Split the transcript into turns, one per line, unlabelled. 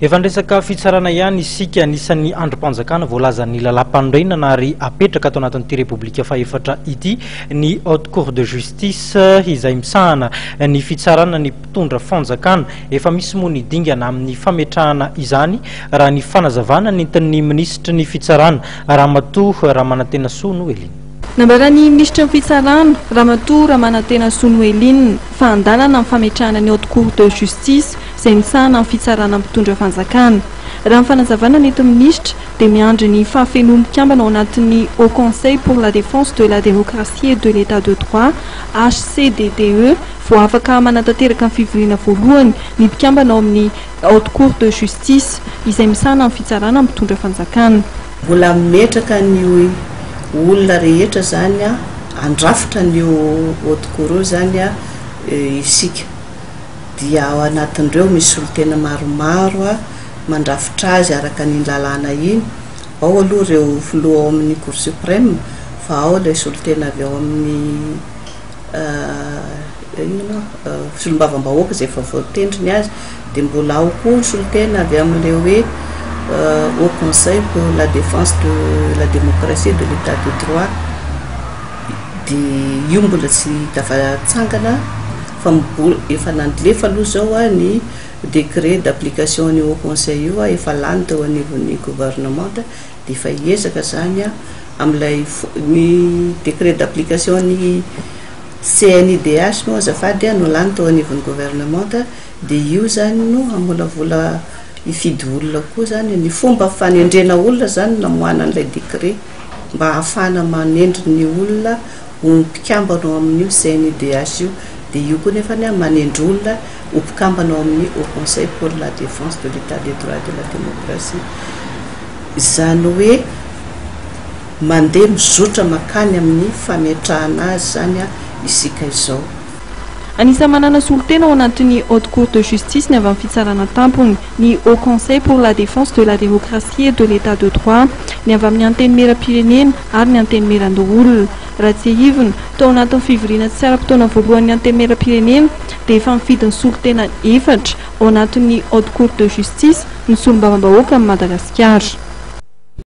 Efa niresaka fitsarana ihany isika, anisan'ny andrim-panjakana voalazan'ny lalàmpanorenana ary apetraka ato anatin'ity Repoblika fahefatra ity ny Haute Cour de Justice izay misahana ny fitsarana ny mpitondra fanjakana. Efa misy moa ny dingana amin'ny fametrahana izany raha ny fanazavana nentin'ny minisitry ny fitsarana, Ramatoa Ramanantenasoa Noeline.
Nambaran'ny minisitry ny fitsarana, Ramatoa Ramanantenasoa Noeline, fa andalana amin'ny fametrahana ny Haute Cour de Justice izay misahana ny fitsarana mpitondra fanjakana. Raha ny fanazavana nentin'ny minisitra dia miandry ny fahafenoan'ny mpikambana ao anatin'ny Haut Conseil pour la Défense de la Démocratie et de l'Etat de Droit, HCDDE, vao afaka manatanteraka ny fivoriana voalohany ny mpikambana ao amin'ny Haute Cour de Justice izay misahana ny fitsarana mpitondra fanjakana.
Mbola mimetraka ny olona rehetra izany handrafitra an'io Haute Cour io izany isika. Dia ao anatin'ireo misy solontena maromaro mandrafitra azy araka an'iny lalàna iny. Ao aloha ireo filoha ao amin'ny Cour suprême fa ao ilay solontena avy ao amin'ny inona moa, solombavambahoaka izay efa voatendry ny azy. Dia mbola ao koa ny solontena avy amin'ilay hoe Haut Conseil pour la défense de la démocratie et de l'état de droit. Dia io mbola tsy tafatsangana fa mbola efa nandefa aloha izao ny décret d'application an'io Haut Conseil io, efa lany teo anivon'ny gouvernement dia efa hiezaka izany amin'ilay ny décret d'application ny CNIDH moa azafady no lany teo anivon'ny gouvernement dia io izany no hamolavola hifidy olona koa izany, ny fomba fanendrena olona izany no namoahana an'ilay décret mba hahafahana manendry ny olona ho mpikambana ao amin'io CNIDH io, dia io koa nefa manendry olona ho mpikambana ao amin'ny Haut Conseil pour la défense de l'Etat de droit et de la démocratie. Izany hoe mandeha mizotra mankany amin'ny fametrahana azy izany isika izao.
Anisan'ny manana solontena ao anatin'ny Haute Cour de Justice ny avy amin'ny fitsarana tampony, ny Haut Conseil pour la défense de la démocratie et de l'Etat de droit, ny avy amin'ny Antenimierampirenena ary ny Antenimierandoholona. Raha tsiahivina, tao anatin'ny fivoriana tsy ara-potoana voalohan'ny Antenimierampirenena dia efa nifidy ny solontena efatra ao anatin'ny Haute Cour de Justice ny solombavambahoakan'i Madagasikara.